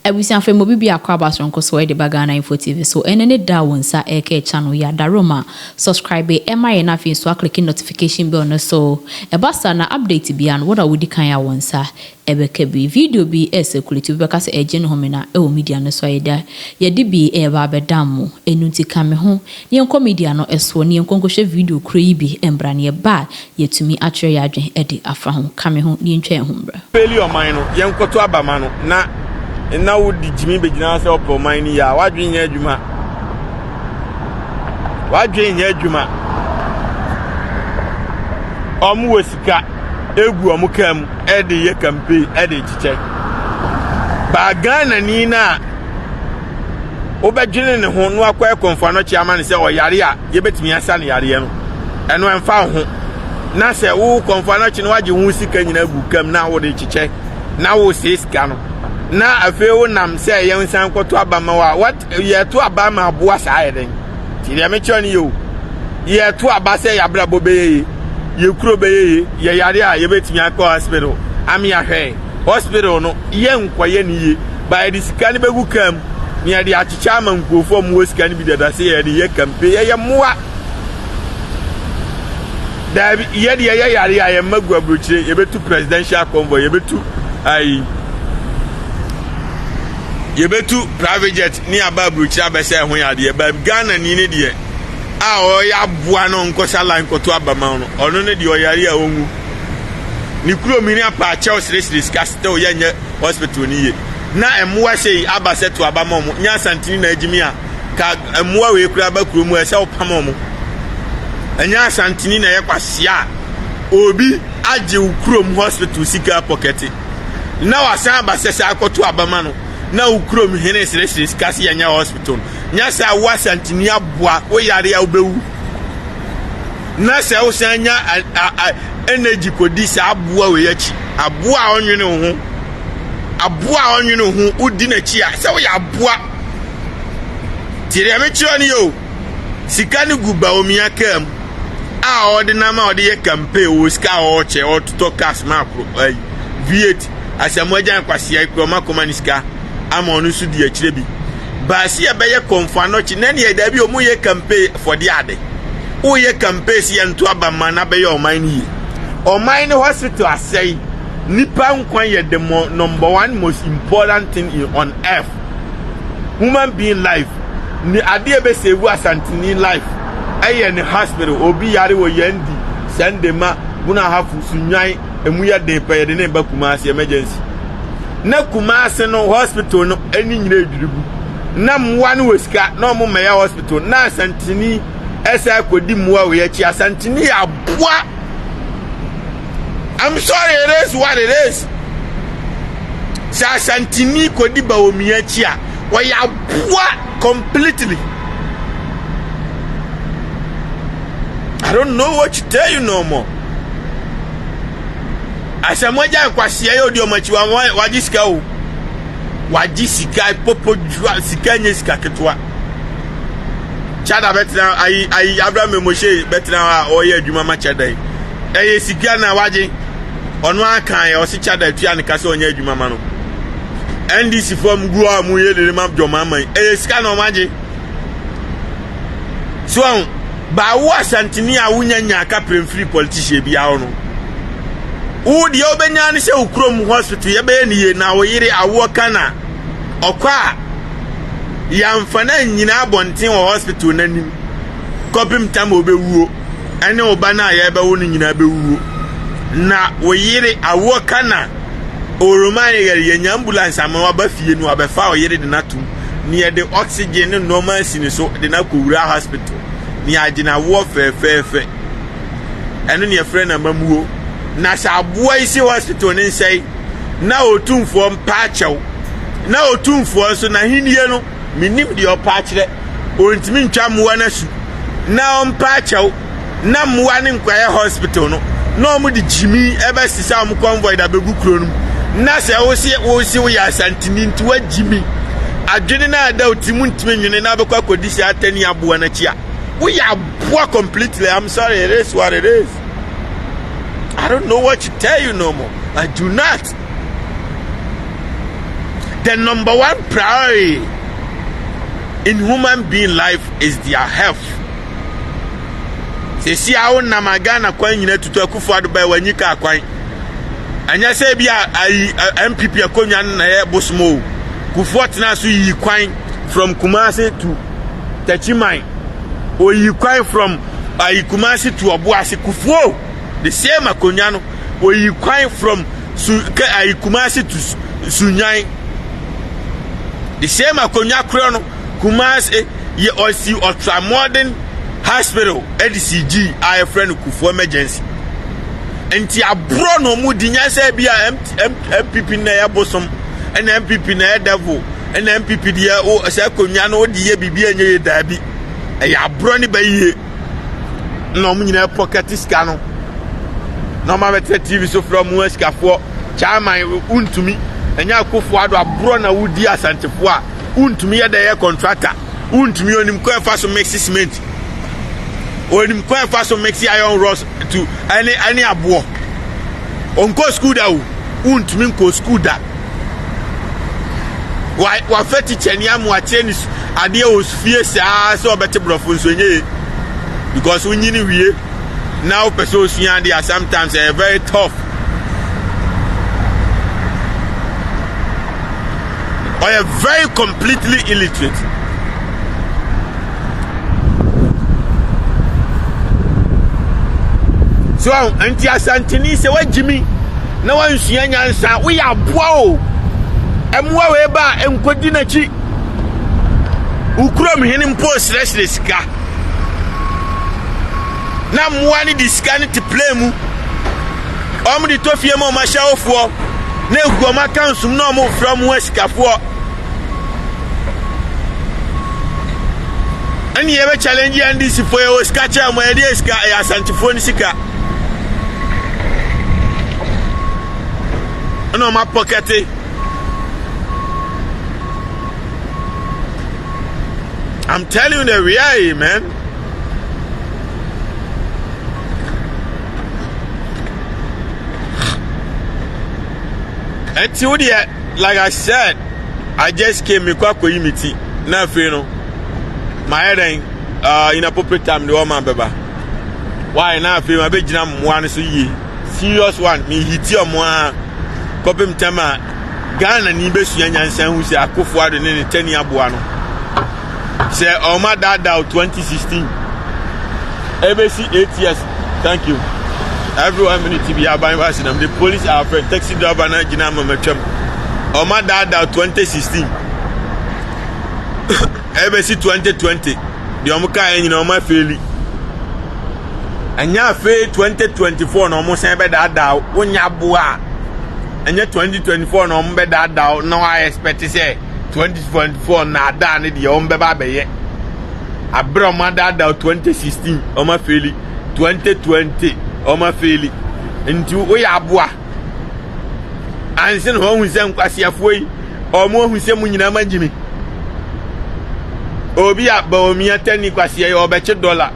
Abusuafo mu bi akɔ aba soronko so de ba Ghana Info TV so. Ɛne ne da wo nsa ɛka channel yi adaroma, subscribe ɛma yɛn, afei nso aclick notification bell no so. Ɛba saa na update bia no wɔda wodi kan a wɔn nsa ɛbɛka bi. Video bi ɛcirculate bi bɛka sɛ ɛgye ne homena ɛwɔ media no so a yɛda yɛde bi ɛɛba abɛdam mu. Ɛnu nti ka me ho ne yɛnkɔ media no ɛsoɔ ne yɛnkɔ nkɔhwɛ video kuro yi bi mbra ne yɛba a yɛtumi akyerɛ yɛ adwene ɛde afa ho. Ka me ho ne yɛntwa yɛn ho mbra. Peli ɔman no, yɛnkɔto abama no na wodi gyimi bɛgyina sɛ ɔpɛ ɔman no yie a, wadwene nyɛ adwuma, wadwene nyɛ adwuma. Ɔmo wɔ sika egu ɔmo kaa mu ɛde yɛ campaign, ɛde kyekyɛ baa Ghana ni na wobɛdwene ne ho na wakɔ ɛkɔmfo anɔkye ama ne sɛ ɔyare a yɛbɛtumi asa ne yareɛ no, ɛno ɛmfa wo ho. Na sɛ wo kɔmfo anɔkye no wagye ho sika nyinaa gu kam na wode kyekyɛ na wosee sika no, na afei wonam sɛ yɛn nsan kɔto aba ma wa what? Yɛto aba ma aboa saa yɛ den? Ti deɛ mekyerɛ no yɛ o, yɛto aba sɛ yɛabrabɔ bɛyɛ yie, yɛ kuro bɛyɛ yie, yɛ yare a yɛbɛtumi akɔ hospital ame ahwɛ hospital no, yɛ nkɔyɛ ne yie ba. Yɛde sika no bɛgu kam na yɛde akyekyɛ ama nkurɔfoɔ a wɔwɔ sika no bi dada sɛ yɛde yɛ campaign. Yɛyɛ mmoa daabi. Yɛde yɛyɛ yare a yɛmma gu aburokyire, yɛbɛtu presidential convoy, yɛbɛtu ayi, yɛbɛtu private jet ne aba aburokyire abɛsɛ ɛho yadeɛ. Ba Ghana ni ne deɛ a ɔyɛ aboa no nkɔsa line kɔto abama no, ɔno ne deɛ ɔyare a ɔnwu ne kurom ne apaakyɛw seresere sika still yɛnyɛ hospital ni yie. Na mmoa hyɛ yi aba sɛ to aba ma ɔmo nyɛ Asantini na agyimi a ka mmoa wei kura aba kurom a ɛsɛ ɔpam ɔmo. Ɛnyɛ Asantini na ɛyɛ kwasia a obi agye wo kurom hospital sika pɔkɛte na wasan aba sɛ akɔto abama no na wo kurom hene seresere sika sɛ yɛnyɛ hospital no. Nyɛ sɛ wo Asantini aboa wo yare a wobɛwu na sɛ wosan nya energy kɔdi saa aboa wei akyi, aboa a ɔnwene wo ho, aboa a ɔnwene wo ho, wodi n'akyi a sɛ woyɛ aboa. Tie deɛ mekyerɛ no yɛ o, sika no gu Bawumia kaa mu a ɔde nam a ɔde yɛ campaign wɔ sika a ɔrekyɛ, ɔtotɔ cars ma akoro ayi V8 Asamoah Gyan kwasia kura ɔma kɔma ne sika ama ɔno nso di akyire bi baasi. Ɛbɛyɛ kɔnfo anɔkye na neɛ daabi, ɔmo yɛ campaign fɔde ade. Woyɛ campaign si yɛnto aba ma na bɛyɛ ɔman no yie, ɔman no hospital asɛe, nipa nkwa yɛ the number one most important thing on earth, human being life. Ne adeɛ bɛ save Asantini life ɛyɛ ne hospital. Obi yare wɔ yɛn di Sɛndema Buna Ahafo Sunwan emu yɛ den pɛ, yɛde ne ba Kumase emergency na Kumase no hospital no ani nyina edwiri gu na mmoa no wɔ sika na ɔmo mmɛyɛ hospital na Asantini ɛsɛ akɔdi mmoa wɔ akyi. Asantini yɛ aboa. I'm sorry, it is what it is. Sɛ Asantini kɔdi Bawumia akyi a, wɔyɛ aboa completely. I don't know what to tell you no more. Asamoah Gyan nkwasia yɛ odi ɔmo akyi wa wagye sika o, wagye sika popo dua sika nye sika ketewa. Kyada bɛtena ayi ayi Abraham Moshe bɛtena hɔ a ɔyɛ adwuma ma kyada yi, ɛyɛ sika na wagye. Ɔno aka yɛ ɔsi kyada atua ne ka sɛ ɔnyɛ adwuma ma no. NDC foɔ mu gu a mu yɛ dede ma dwɔma yi, ɛyɛ sika na ɔmo agye so. Ɔn baawo Asantini a wonya nya aka pere politician bi ahɔ no, wo deɛ wobɛnya ne sɛ wo kurom hospital yɛbɛyɛ ne yie na wo yere awoɔ ka na ɔkɔ a yɛamfa no anyina abɔnten wɔ hospital n'anim kɔpem tam a wobɛwuo, ɛne wo ba no a yɛbɛwo no nyinaa bɛwuo. Na wo yere awoɔ ka na oroma yɛ yɛnya ambulance ama waba fie no wabɛfa wo yere de no atom ne yɛde oxygen ne nneɛma asi ne so de no akɔwura hospital ne yɛagye no awoɔ fɛɛfɛɛfɛ. Ɛno ne yɛfrɛ no amamuo. Na sɛ aboa yi si hospital ne nsɛe na Otumfoɔ mpa akyɛw na Otumfoɔ nso n'ahennie no menim deɛ ɔpa akyerɛ, ɔntumi ntwa mmoa no asu na ɔmpa akyɛw na mmoa ne nkɔyɛ hospital no na ɔmo de gyimi ɛbɛsesa ɔmo convoy da bɛgu kuro no mu. Na sɛ wosi woyɛ Asantini nti wagyimi adwene no a da wo ti mu ntumi nwene na wobɛkɔ akɔdi sɛ atani aboa no akyi a, woyɛ aboa completely. I'm sorry, it is what it is. I don't know what to tell you no more. I do not. The number one priority in human being life is their health. Sisi a wonam a Ghana kwan nyinaa tutu. Akufo Addo bɛyɛ wanyi kaa kwan. Ɛnyɛ sɛ bi a ayi NPP akonnwa no na ɛyɛ bosom o. Kufuor tena so yi kwan from Kumasi to Techiman. Oyi kwan from ayi Kumasi to Obuasi. Kufuor, the same akonnwa no, oyi kwan from su ke ayi Kumasi to Sunyan. The same akonnwa korɔ no, Kumasi yɛ ɔsi ultra modern hospital ɛde si gyi a yɛfrɛ no Kufuor Emergency. Nti aborɔ na ɔmo di nyansa bi a NPP na ɛyɛ bosom, ɛna NPP na ɛyɛ devil, ɛna NPP deɛ o sɛ akonnwa no o de yɛ biribi ɛnyɛ yɛ. Daabi, ɛyɛ aborɔ ne bɛyie na ɔmo nyinaa pocket sika no na ɔmo abɛtena TV so frɛ ɔmo asikafoɔ. Chairman Wontumi, ɛnyɛ Akufo Addo aborɔ na wodi. Asantefoɔ a Wontumi yɛ dɛ yɛ contractor. Wontumi onim kwan fa so mix cement, onim kwan fa so mix iron rods to ɛne aboɔ. Ɔnkɔ school da o. Wontumi nkɔ school da. Wa wafa teacher ni amu akyerɛ ne adeɛ wɔ fie saa sɛ ɔbɛte borɔfo nso enye ye because wonyini wie na wopɛ sɛ osua adeɛ a, sometimes ɛyɛ very tough. Ɔyɛ very completely illiterate. So nti Asanteni, sɛ wagyi mi na wansua nyansa, woyɛ aboa o. Ɛmoa wei ba a nkɔdi n'akyi. Wo kurom hene mpo srɛsrɛ sika na mmoa no de sika no te plane mu, ɔmo de tɔ fie ma ɔmo ahyɛwofoɔ na egu ɔmo akansum na ɔmo frɛ ɔmo ho asikafoɔ. Ɛne yɛbɛ challenge NDC foɔ. Yɛwɔ sika kyɛn mo. Yɛde yɛ sika ɛyɛ Asantefoɔ no sika ɛna ɔmo apocket. I'm telling you the reality, man. Ɛnti wo deɛ, like I said, I just came mekɔ akɔyi me ti na afei no mayɛ dɛn in appropriate time de wɔma bɛba why na afei ma bɛgyina mmoa no so yie. Serious one, mehiti ɔmo a kɔpem tɛm a Ghana ni bɛsua nyansa hu sɛ Akufo Addo ne ne tani aboa no sɛ ɔmo adaadaa 2016 ɛbɛsi 8 years. Thank you. Every one minute bi aban ba sinam. The police are friend. Taxi driver na gyina ama matwam. Ɔmo adaadaa 2016 ɛbɛsi 2020 deɛ, ɔmo kaa yɛ nyinaa ɔmo afail. Ɛnyɛ afei 2024 na ɔmo san bɛdaadaa. Wonya aboa a ɛnyɛ 2024 na ɔmo bɛdaadaa na wɔayɛ expect sɛ 2024 naadaa ne deɛ ɔmo bɛba abɛyɛ abere. Ɔmo adaadaa 2016, ɔmo afail. 2020, ɔmo afail. Nti woyɛ aboa ansi na wɔn sɛ nkwasiafoɔ yi, ɔmo ahu sɛ mo nyinaa ma gyi mi. Obi a Bawumia tani kwasia yi ɔbɛkye dɔla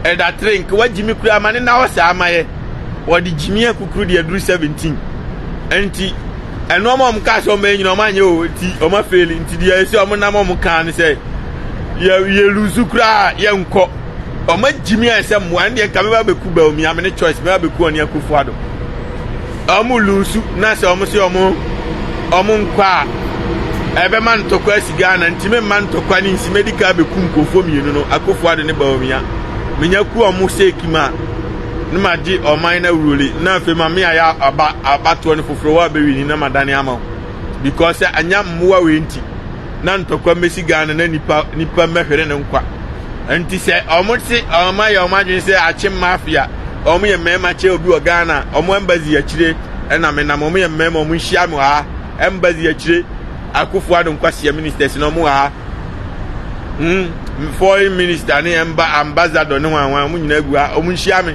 ɛda tere nka wagyi mi kura ama ne na hɔ saa ama yɛ wɔde gyimi akukuru deɛ duru 17. Nti ɛnneɛma ɔmo kaa sɛ ɔmo yɛ nyina ɔmo anyɛ o. Nti ɔmo afail. Nti deɛ esi ɔmo nam ɔmo kaa ne sɛ yɛ lose koraa yɛ nkɔ. Ɔmo agyimi a ɛsɛ mmoa ɛne deɛ nka mɛba bɛku Bawumia. Me ne choice mɛba bɛku ɔne Akufo Addo. Ɔmo lose na sɛ ɔmo sɛ ɔmo nkɔ a, ɛbɛma ntɔkwa asi Ghana. Nti mɛmma ntɔkwa ne nsi medical bɛku nkurɔfoɔ mmienu no, Akufo Addo ne Bawumia. Menya ku ɔmo sɛki mu a ne ma gye ɔman na wuroli na afei ma me ayɛ aba abatoɔ no foforɔ wɔ abɛwi ni na ma dane ama wo because sɛ anya mmoa wei nti na ntɔkwa mmɛsi Ghana na nipa mmɛhwere ne nkwa. Nti sɛ ɔmo te ɔmo ayɛ ɔmo adwene sɛ akye mafia, ɔmo yɛ mmarima kyɛ obi wɔ Ghana, ɔmo embassy akyire ɛna menam. Ɔmo yɛ mmarima, ɔmo nhyia me wɔ ha, embassy akyire. Akufo Addo nkwasia ministers na ɔmo wɔ ha, foreign minister ne ɛmba ambassador ne hwan hwan, ɔmo nyinaa gu ha. Ɔmo nhyia me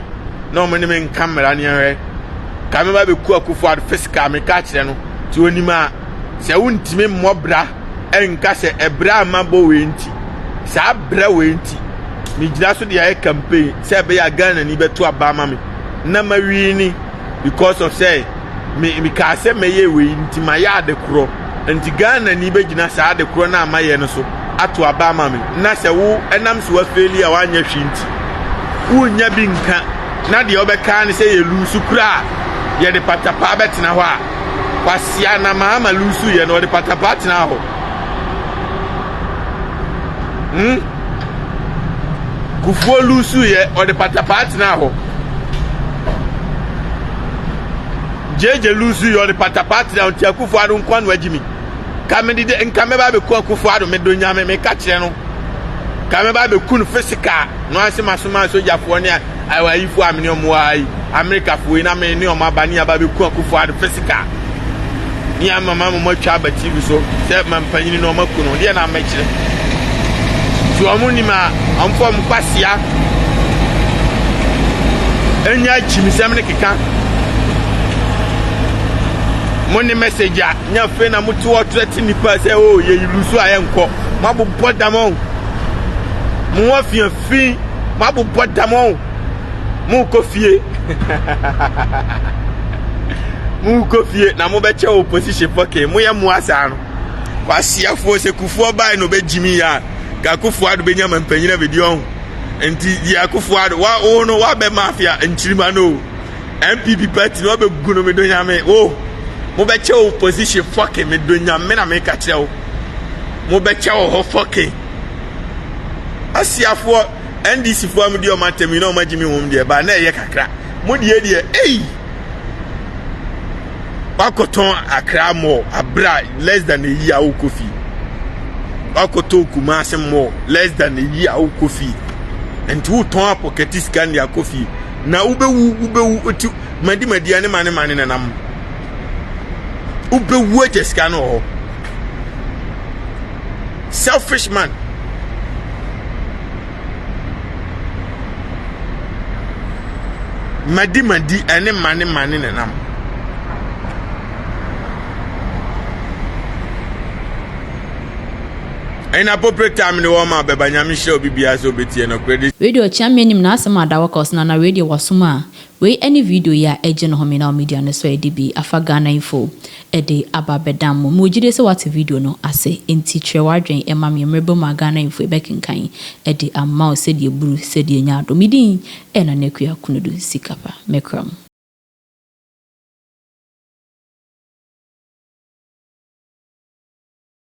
na ɔmo ne me nka mmara ne ɛhwɛ ka me ba bɛku Akufo Addo physical. Me ka kyerɛ no tí onim a sɛ wontumi mmɔ bra ɛnka sɛ ɛbrɛ a ma bɔ wei nti saa brɛ wei nti megyina so de ayɛ campaign sɛ ɛbɛyɛ a Ghana ni bɛto aba ama me na ma wi ni because of sɛ me mekaa sɛ mɛyɛ wei nti ma yɛ ade korɔ. Nti Ghanani bɛgyina saa ade korɔ no a mayɛ no so ato aba ama me. Na sɛ wo ɛnam so wafeeli a woanyɛ hwee nti, wonnya bi nka na deɛ wobɛka ara ne sɛ yɛ luusu koraa a, yɛde patapaa bɛtena hɔ a, Kwasia na Mahama luusu yɛ no, ɔde patapaa tenaa hɔ. Hmm? Kufuor luusu yɛ, ɔde patapaa tenaa hɔ. JJ luusu yɛ, ɔde patapaa tenaa hɔ. Nti Akufo Addo nko na wagye mi. Ka me de nka mɛba abɛku Akufo Addo, medɔ Nyame, meka kyerɛ no. Ka mɛba abɛku no physical. No ase masoma sogyafoɔ ne ayifoɔ a me ne ɔmo wɔ ha yi, Amerikafoɔ yi na me ne ɔmo aba ne aba abɛku Akufo Addo physical. Ne ama ma mo atwa aba TV so sɛ mampanyini na ɔmo aku no. Deɛ na mɛkyerɛ. So ɔmo nim a ɔmo fɔ ɔmo kwasia enya akyimisɛm ne keka. Mo ne message a nya afei na mo te hɔ trɛte nipa sɛ o oh, yɛ lusu a yɛnkɔ. Mo abobɔ dam ɔn. Mo ho afiafi. Mo abobɔ dam ɔn. Mo kɔ fie. Mo kɔ fie na mo bɛkyɛ opposition fɔkee. Mo yɛ mmoa saa no. Kwasiafoɔ sɛ Kufuor bae na ɔbɛgyimi yɛ a, ka Kufuor Addo bɛnya mampanyin abɛdi ɔho. Nti deɛ Kufuor Addo, wa wo no wabɛ mafia nkyirima no o. NPP party no wabɛgu no medɔ nyame wo. Mobɛkyɛ wo position fɔke medɔ nyame na meka kyerɛ wo. Mobɛkyɛ wɔ hɔ fɔke. Asiafoɔ NDC foɔ a modi ɔmo atɛm yi na ɔmo agyimi wɔm deɛ ba na ɛyɛ kakra. Mo deɛ deɛ ei! Wakɔtɔn Accra mall abira less than a year wokɔ fie. Wakɔtɔn Kumasi mall less than a year wokɔ fie. Nti wotɔn apɔkɛte sika ne akɔ fie. Na wobɛwu wobɛwu ti madi madi ne mane mane nenam. Wobɛwu agya sika no wɔ hɔ. Selfish man. Madi madi ɛne mane mane nenam. Inappropriate time ne wɔn ma bɛba nyame hyɛ obi biara sɛ obetie no korɛ de. Wei deɛ ɔkyea me anim na asɛm a da waka ɔsena na wei deɛ wasom a Wei ɛne video yi a ɛgye no home now media no so a yɛde bi afa Ghana info de aba abɛdan mo. Mewɔ gyidie sɛ woate video no ase enti kyerɛ w'adwen ma me mmerɛ bɛ mu a Ghana info yɛbɛkenkan de ama wo sɛdeɛ ɛburu sɛdeɛ ɛnya adom. Me din ɛyɛ Nana Akua Konadu Sikapa. Mɛkra mo.